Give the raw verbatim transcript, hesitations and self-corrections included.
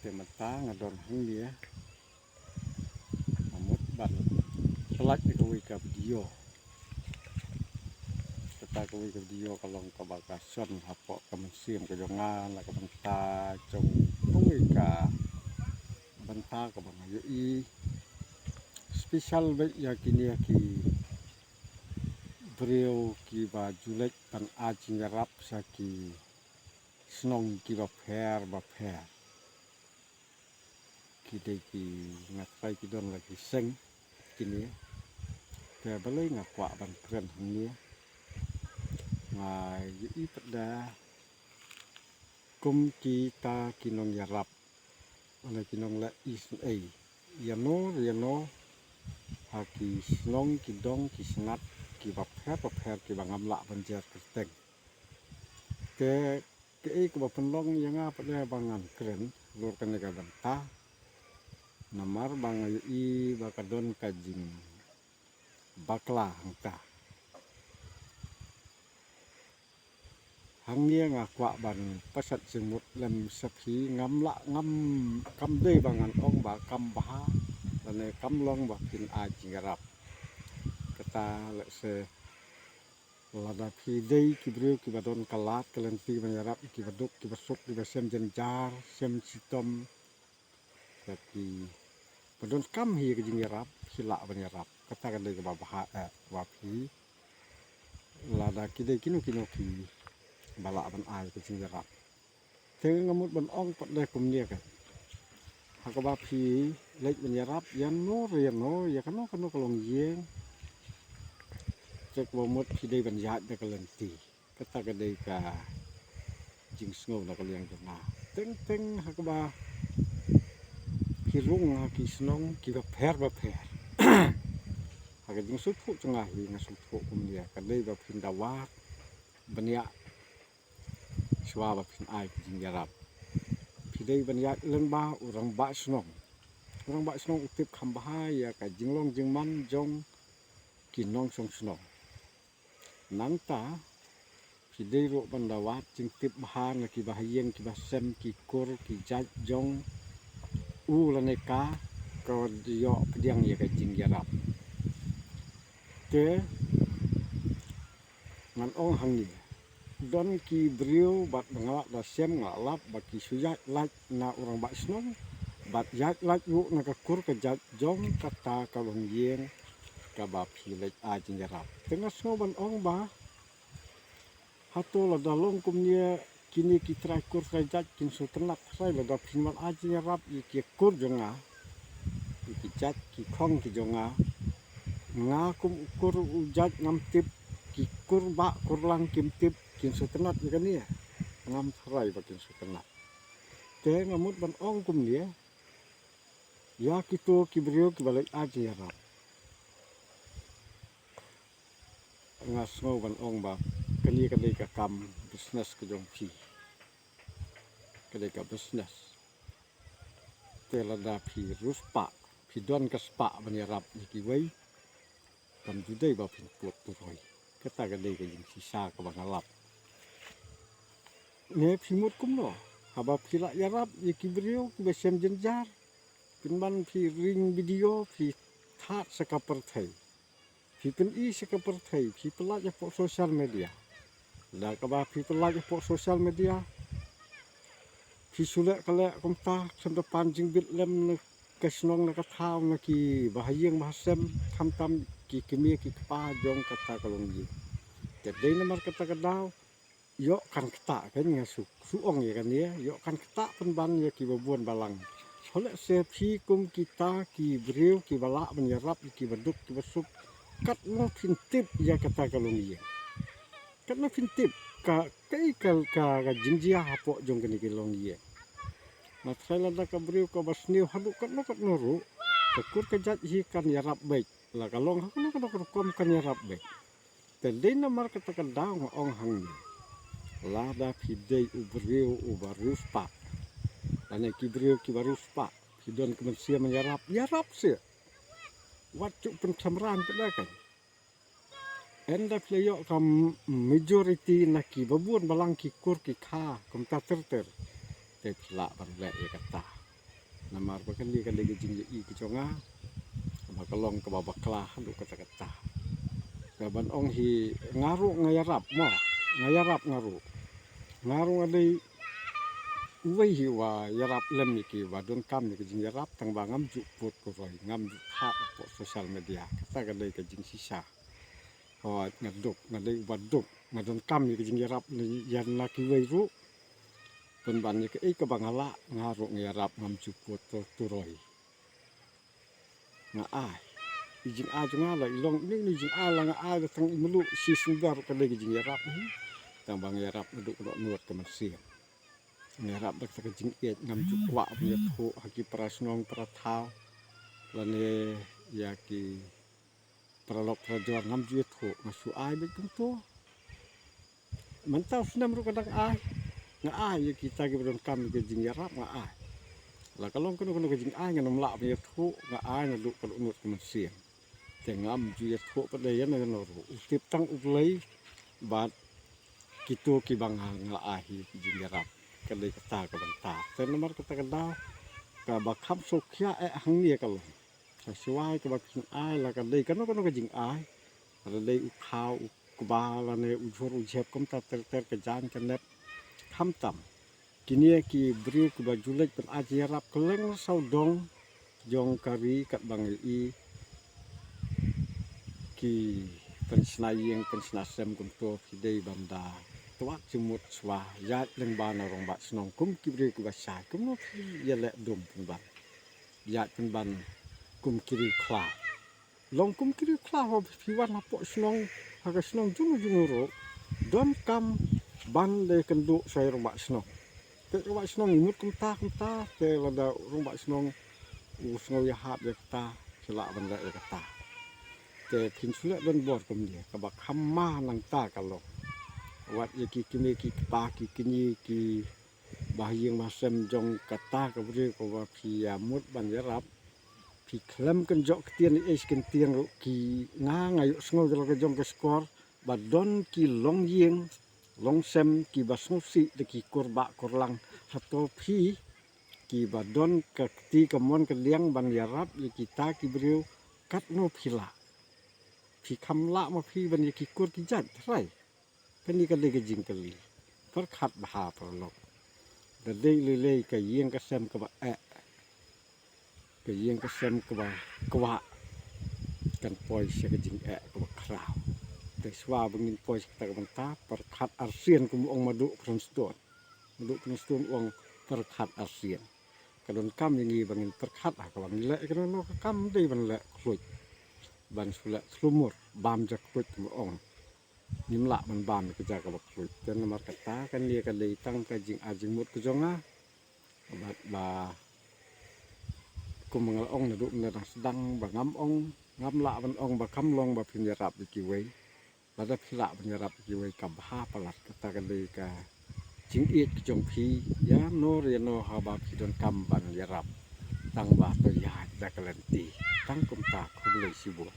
Mynta nga don hangne, nga mut ban pyllait ïa kawei ka video. Kata kawei ka video ka long kaba ka shon hapoh ka mynsiem ka jong nga na ka bynta jong kawei ka bynta kaba nga ïohi special beit ïa kine ki briew kiba ju leit ban ai jingïarap sha ki shnong kiba pher ba pher. Ki dei ki, nga trai ki don la ki seng kine. Te balei nga kwah ban kren hangne? Nga ïohi pat da kum kita ki nongïarap, lane ki nongleh isynei, ïano ïano ha ki shnong, ki dong, ki snat kiba pher ba pher kiba ngam lah ban jer kyrteng. Te kaei kaba pynlong ïa nga pat de ba ngan kren halor kane ka bynta, namar ba nga ïohi ba ka don ka jingbakla hangta. Hangne nga kwah ban pasat jingmut lem sha phi, ngam lah, ngam, kam dei ba ngan ong ba kam bha lane kam long ba phin ai jingïarap. Kata lehse lada phi dei ki briew kiba don ka lad ka lynti ban ïarap ïa kiba duk, kiba suk, kiba sem jynjar, sem shitom, ïa kiba donkam hi ïa ka jingïarap, phi lah ban ïarap. Kata ka dei kaba bha eh ba phi, lada ki dei kino kino kiba lah ban ai ka jingïarap. Te nga mut ban ong pat de kumne ka, ha kaba phi leit ban ïarap ïano re ïano, ïa kano kano ka longïing, te kaba mut phi dei ban ïaid da ka lynti. Kata ka dei ka jingsngew na ka liang jong nga. Teng teng ha kaba phi rung ha ki shnong kiba pher ba pher, ha ka jingsngewthuh jong nga hi nga sngewthuh kumne, ka dei ba phin da wad bniah shuwa ba phin ai ka jingïarap. Phi dei ban ïaid lyngba u rangbah shnong. U rangbah shnong u tip kham bha ïa ka jinglong jingman jong ki nongshong shnong. Nangta phi dei ruh ban da wad jingtip bha na kiba ha ïing kiba sem, ki kur ki jait jong u lane ka, ka ïoh pdiang ïa ka jingïarap. Te ngan ong hangne, don ki briew bad ba nga lah da shem nga lah lap ba ki shu ïaid lait na u rangbah shnong bad ïaid lait ruh na ka kur ka jait jong kata ka longïing kaba phi leit ai jingïarap. Te nga sngew ban ong ba hato lada long kumne, kine ki trai kur trai jait kin sngewtynnat trai lada phin wan ai jingïarap ïa ki kur jong nga, ïa ki jait ki khong ki jong nga. Nga kum u kur u jait ngam tip, ki kur bah kur lang kim tip, kin sngewtynnat ïa kane? Ngam trai ba kin sngewtynnat. Te nga mut ban ong kumne, ïa kito ki briew kiba leit ai jingïarap, nga sngew ban ong ba kane ka dei ka kam business ka jong phi. Ka dei ka business. Te lada phi riewspah, phi don ka spah ban ïarap ïa kiwei, kam ju dei ba phin put turoi. Kata ka dei ka jingshisha kaba nga lap. Ne phi mut kumno? Haba phi lah ïarap ïa ki briew kiba shem jynjar, pynban phi ring video, phi thad sha ka pyrthei. Phi pyni sha ka pyrthei, phi pyllait hapoh social media. Da kaba phi pyllait hapoh social media, phi shu leh ka leh kumta, khlem da pan jingbit lem na ka shnong na ka thaw, na kiba ha ïing ba ha sem, khamtam ki kmie ki kpa jong kata ka longïing. Te dei namar kata ka daw, ïoh kan ktah, kan nga shu, shu ong ïa kane, ïoh kan ktah pynban ïa kiba bun balang. Shu lehse phi kum kita ki briew kiba lah ban ïarap ïa kiba duk kiba suk, katno phin tip ïa kata ka longïing? Katno phin tip ka, kaei ka, ka, ka jingjia hapoh jong kane ka longïing? Nga tharai lada ka briew kaba sniew haduh katno katno ruh, ka kur ka jait hi kan ïarap beit. La ka long ha kano kano ka rukom kan ïarap beit. Te dei namar kata ka daw nga ong hangne, lada phi dei u briew uba riewspah, lane ki briew kiba riewspah, phi don ka mynsiem ïarap, ïarap seh. Wat ju pynkhlem rang pat de kan. Ynda phi la ïoh ka majority na kiba bun balang ki kur ki kha kumta ter ter, te phi lah ban leh ïa kata. Namar ba kane ka dei ka jingïohi ka jong nga, ba ka long kaba bakla haduh katta katta. Ka ban ong hi, nga ruh nga ïarap mo, nga ïarap nga ruh. Nga ruh nga dei uwei hi uba ïarap lem ïa ki, ba donkam ïa ka jingïarap, tang ba ngam ju post ko roi, ngam ju thad hapoh social media. Kata ka dei ka jingshisha. Hooid, nga duk, nga dei uba duk, nga donkam ïa ka jingïarap na, ïa na kiwei ruh. Pynban ïa kaei kaba nga lah, nga ruh nga ïarap, ngam ju post to, to roi. Nga ai. I jingai jong nga la i long, ine i jingai la nga ai la tang i mluh shi symbai ruh ka dei ka jingïarap hi. Tang ba nga ïarap naduh ka dohnud ka mynsiem. Nga ïarap da kata ka jingïeit, ngam ju kwah ban ïathuh ha ki para shnong para thaw, lane ïa ki para lok para jor, ngam ju ïathuh, nga shu ai beit kumto. Mynta u snem ruh nga dang ai, nga ai ïa kita kiba donkam ïa ka jingïarap, nga ai. La ka long kano kano ka jingai, ngan ym lah ban ïathuh, nga ai naduh ka dohnud ka mynsiem. Te ngam ju ïathuh pat ïano ïano ruh, u tip tang U Blei bad kito kiba nga la ai hi ka jingïarap. Ka dei kata ka bynta. Te namar kata ka daw, kaba kham sngewkhia eh hangne ka long, ka shuwa kaba phin ai la ka dei kano kano ka jingai, la dei u khaw, u kba, lane u jhur u jhep, kumta ter ter, ka jaiñ ka nep. Khamtam kine ki briew kiba ju leit ban ai jingïarap kylleng sawdong jong ka ri, katba ngi i ki pynshna ïing pynshna sem kumto, phi dei ban da twad jingmut shuwa, ïaid lyngba na rangbah shnong kum ki briew kiba shai, kumno phi ïaleh dum pynban, ïaid pynban kum ki riew khlaw. Long kum ki riew khlaw, haba phi wan hapoh shnong, ha ka shnong jong u jong u ruh, donkam ban da ïakynduh sha i rangbah shnong. Te rangbah shnong i mut kumta kumta, te lada rangbah shnong u sngew ïahap ïa kata, ki lah ban leh ïa kata. Te phin shu leh don bor kumne, kaba kham ma nangta ka long. Wat ïa ki kmie ki kpa ki kñi ki bahaïing bahasem jong kata ka briew kaba phi ïa mut ban ïarap, phi khlem kynjoh ktien ei ei shi kyntien ruh, ki nga nga ïohsngew da la ka jong ka shkor ba don ki longïing longsem kiba sngewsih da ki kurbah kurlang. Hato phi kiba don ka kti ka mon ka liang ban ïarap ïa kita ki briew, katno phi lah? Phi kham lah ma phi ban ïa ki kur ki jait trai? Kane ka dei ka jingkylli. Pyrkhat bha paralok. Da dei lei lei ka ïing ka sem kaba eh, ka ïing ka sem kaba kwah, kan poi sha ka jingeh kaba khraw. Te shuwa ba ngin poi sha kata ka bynta, pyrkhat arsien, kum ong Maduh Prestone. Maduh Prestone ong pyrkhat arsien. Ka donkam ïa ngi ba ngin pyrkhat ha kaba ngin leh ïa kano kano ka kam, dei ban leh khluit, ban shu leh thlumur, bam ja khluit, kum ong. Ngim lah ban bam ïa ka ja kaba khluit. Te namar kata, kane ka dei tang ka jingai jingmut ka jong nga. Bad ba kum nga la ong naduh mynne dang sdang ba ngam ong, ngam lah ban ong ba kham long ba phin ïarap ïa kiwei. Lada phi lah ban ïarap ïa kiwei, ka bha palat. Kata ka dei ka jingïeit ka jong phi, ïano re ïano haba phi donkam ban ïarap. Tang ba to ïaid da ka lynti. Tang kumta, khublei shibun.